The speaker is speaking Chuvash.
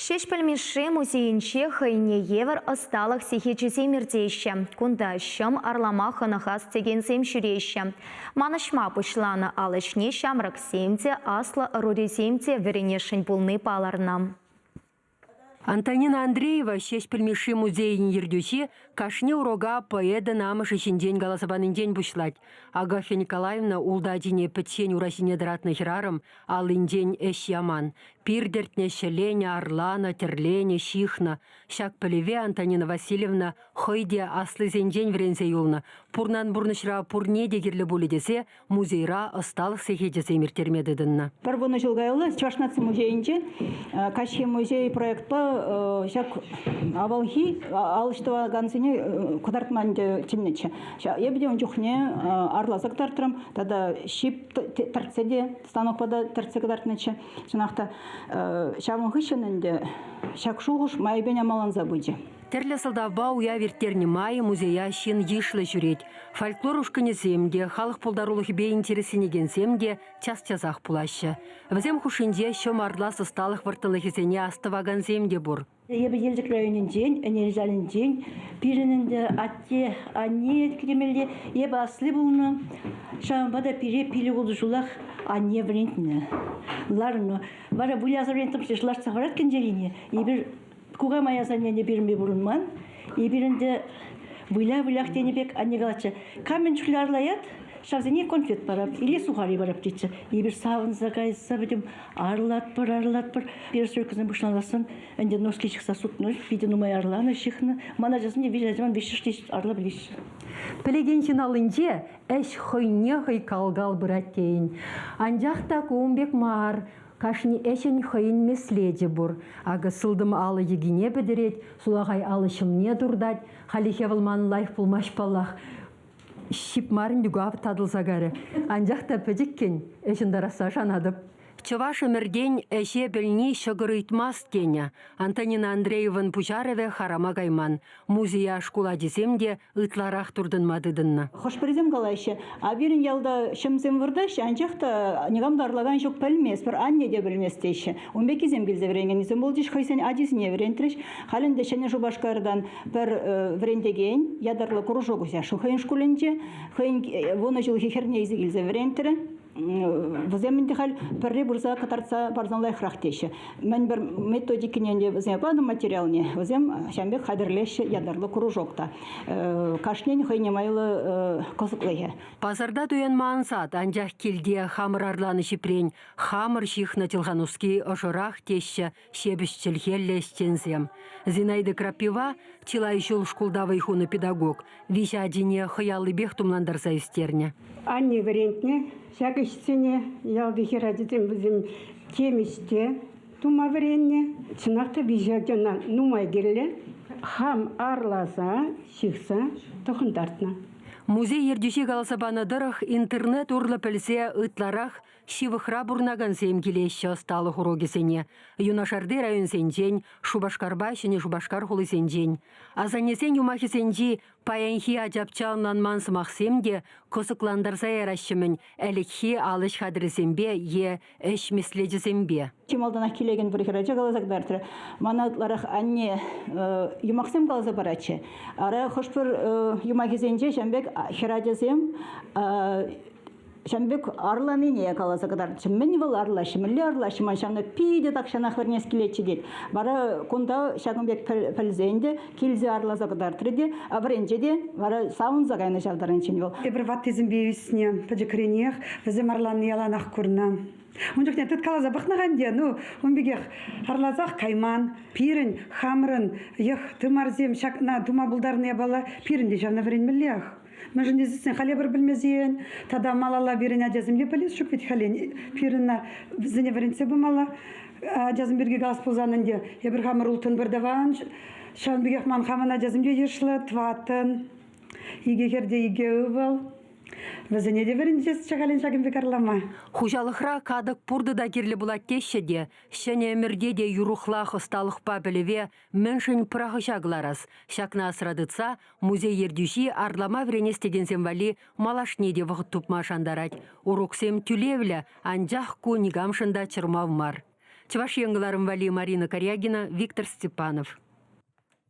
Ҫеҫпӗл Мишши музейӗнче хӑйне евӗр ӑсталӑх сехечӗсем иртеҫҫӗ. Кунта ҫӑм арлама хӑнӑхас текенсем ҫӳреҫҫӗ. Манӑҫма пуҫланӑ ал ӗҫне ҫамрӑксем те, аслӑ ӑрурисем те вӗренесшӗн пулни палӑрнӑ. Антонина Андреева Ҫеҫпӗл Мишши музейӗн ертӳҫи кашни урока поэтӑн амӑшӗ ҫинчен каласа панинчен пуҫлать. Агафья Николаевна ултӑ ачине пӗччен ура ҫине тӑратнӑ хӗрарӑм аллинчен ӗҫ яман. Пир тӗртнӗ, ҫӗленӗ, арланӑ, тӗрленӗ, ҫыхнӑ. Ҫак пӗлӗве Антонина Васильевна хӑй те аслисенчен вӗренсе юлнӑ. Пурнан пурнӑҫра пурне те кирлӗ пулӗ тесе музейра ӑсталӑх сехечӗсем ирттерме тытӑннӑ. Пӗр вунӑ ҫул каялла Чӑваш наци музейӗнче Каҫхи музей проектпа ҫак авалхи ал ӗҫ тӑвакансене кӑтартма ӗнтӗ чӗннӗччӗ. Эпӗ те ун чухне арласа кӑтартрӑм тата ҫип тӗртсе те станокпа та тӗртсе кӑтартнӑччӗ. Чӑнах та ҫавӑн хыҫҫӑн ӗнтӗ ҫак шухӑш майӗпен амаланса пычӗ. Тӗрлӗ сӑлтавпа уяв ирттернӗ май музея ҫын йышлӑ ҫӳрет. Фольклор ушкӑнӗсем те, халӑх пултарулӑхӗпе интересленекенсем те час-часах пулаҫҫӗ. Вӗсем хушшинче ҫӑм арлас ӑсталӑх вӑрттӑнлӑхӗсене астӑвакансем те пур. Эпӗ Елчӗк районӗнчен, Ӗнел ялӗнчен. Пирӗн ӗнтӗ атте, анне кӗремелле. Эпӗ асли пулнӑ. Ҫавӑнпа та пире пилӗк-ултӑ ҫулах анне вӗрентнӗ. Ларнӑ. Вара выляса вӗренттӗм, лартса хӑварать кӗнчелине. Эпир кукамай асаннене пирӗнпе пурӑнман. Эпир ӗнтӗ выля-вылях тенӗ пек анне калатчӗ, кам мӗн чухлӗ арлаять, ҫавсене конфет парап или сухари парап тетчӗ. Эпир савӑнса кайса пӗтӗм арлатпӑр, арлатпӑр. Перестройкӑсем пуҫланассан ӗнтӗ носки ҫыхса сутнӑ, питӗ нумай арланӑ, ҫыхнӑ. Ман ачасем те виҫ ачаман виҫҫӗш те арла пӗлеҫҫӗ. Пӗлекен ҫын аллинче ӗҫ хӑйне хӑй кал-кал пырать тейӗн. Анчах та ку ун пек мар. Кашни ӗҫӗн хӑйӗн меслечӗ пур. Акӑ сылтӑм алӑ йӗкине пӗтӗрет, сулахай алӑ ҫӑмне туртать. Хальлӗхе вӑл ман лайӑх пулмасть паллах. Ҫип мар ӗнтӗ татӑлса карӗ. Анчах та пӗчӗккӗн ӗҫ ӑнтарасса шанатӑп. Чӑваш ӗмӗртен ӗҫе пӗлни ҫӑкӑр ыйтмасть тенӗ. Антонина Андреевӑн пуҫарӑвӗ харама кайман. Музея шкул ачисем те ытларах туртӑнма тытӑннӑ. Хӑш-пӗрисем калаҫҫӗ, а пирӗн ялта ҫӑмсем выртаҫҫӗ, анчах та никам та арлакан ҫук пӗлместпӗр, анне те пӗлмест теҫҫӗ. Ун пеккисем килсе вӗренекенсем пулчӗҫ, хӑйсен ачисене вӗрентрӗҫ. Халь ӗнтӗ Ҫӗнӗ Шупашкартан пӗр вӗрентекен ятарлӑ кружок уҫасшӑн хӑйӗн шкулӗнче. Хӑйӗн вунӑ ҫулхи хӗрне илсе килсе вӗрентрӗ. Вӗсем ӗнтӗ халь пӗрре пырса кӑтартса парсан лайӑхрах теҫҫӗ. Мӗн пӗр методикине ӗнтӗ вӗсене панӑ материалне, вӗсем ҫавӑн пек хатӗрлеҫҫӗ ятарлӑ кружок та. Кашнин хӑйне майлӑ кӑсӑклӑхӗ. Пасарта туянма ансат, анчах килте хамӑр арланӑ ҫипрен хамӑр ҫыхнӑ чӑлхануски ӑшӑрах теҫҫӗ ҫепӗҫ чӗлхеллӗ ӗҫченсем. Зинаида Крапива чылай ҫул шкулта вӑй хунӑ педагог, виҫӗ ачине хӑй аллипех тумлантарса ӳстернӗ. Анне вӗрентнӗ ҫак ӗҫсене. Ялти хӗр ачисем вӗсем темиҫте тума вӗреннӗ. Чӑнах та виҫӗ ачана нумай кирлӗ. Хам арласа, ҫыхса тӑхӑнтартнӑ. Музей ертӳҫи каласа панӑ тӑрӑх, интернет урлӑ пӗлсе ытларах Ҫывӑхра пурӑнакансем килеҫҫӗ ӑсталӑх урокӗсене. Юнашарти районсенчен, Шупашкарпа Ҫӗнӗ Шупашкар хулисенчен. Асаннесен юмахӗсенчи паянхи ачапча ӑнланман сӑмахсем те кӑсӑклантарса яраҫҫӗ-мӗн ӗлӗкхи ал ӗҫ хатӗрӗсемпе е ӗҫ меслечӗсемпе. Чи малтанах килекен пӗр хӗрача каласа кӑтартрӗ. Мана ытларах анне юмахсем каласа паратчӗ. Ара хӑш-пӗр юмахӗсенче ҫавӑн пек хӗрачасем Ҫавӑн пек арланине каласа кӑтартчӗ. Мӗн вӑл арлаҫҫӗ, мӗнле арлаҫҫӗ? Ман ҫавна питӗ тахҫанах вӗренес килетчӗ тет. Вара кунта ҫакӑн пек пӗлсен те килсе арласа кӑтартрӗ те, вӗренчӗ те, вара савӑнса кайнӑ ҫав таранччен вӑл. Эпир ваттисемпе ӳснӗ пӗчӗкренех вӗсем арланни яланах курнӑ. Ун чухне тыткаласа пӑхнӑ-ха ӗнтӗ, ну, ун пекех арласах кайман. Пирӗн хамӑрӑн йӑх тымарсем ҫакна тума пултарни япала пирӗн те ҫавна вӗренмеллех. Мӗншӗн тесессӗн халӗ пӗр пӗлмесен тата малалла пирӗн ачасем те пӗлес ҫук вӗт халӗ. Пирӗн вӗсене вӗрентсе пымалла. Ачасем пирки калас пулсан ӗнтӗ эпир хамӑр улттӑн пӗр тӑван. Ҫавӑн пекех ман хамӑн ачасем те йышлӑ, тӑваттӑн. Икӗ хӗр те икӗ ывӑл. Вӗсене те вӗрентесчӗ халӗ ҫакӑн пек арлама. Хуҫалӑхра катӑк пуртӑ та кирлӗ пулать теҫҫӗ те, ҫӗнӗ ӗмӗрте те юрӑхлах ӑсталӑхпа пӗлӗве мӗншӗн пӑрахӑҫа кӑларас? Ҫакна асра тытса Музей ертӳҫи арлама вӗренес текенсем валли малашне те вӑхӑт тупма шантарать. Уроксем тӳлевлӗ, анчах ку никамшӑн та чӑрмав мар. Чӑваш Ен кӑларӑм валли Марина Карягина, Виктор Степанов.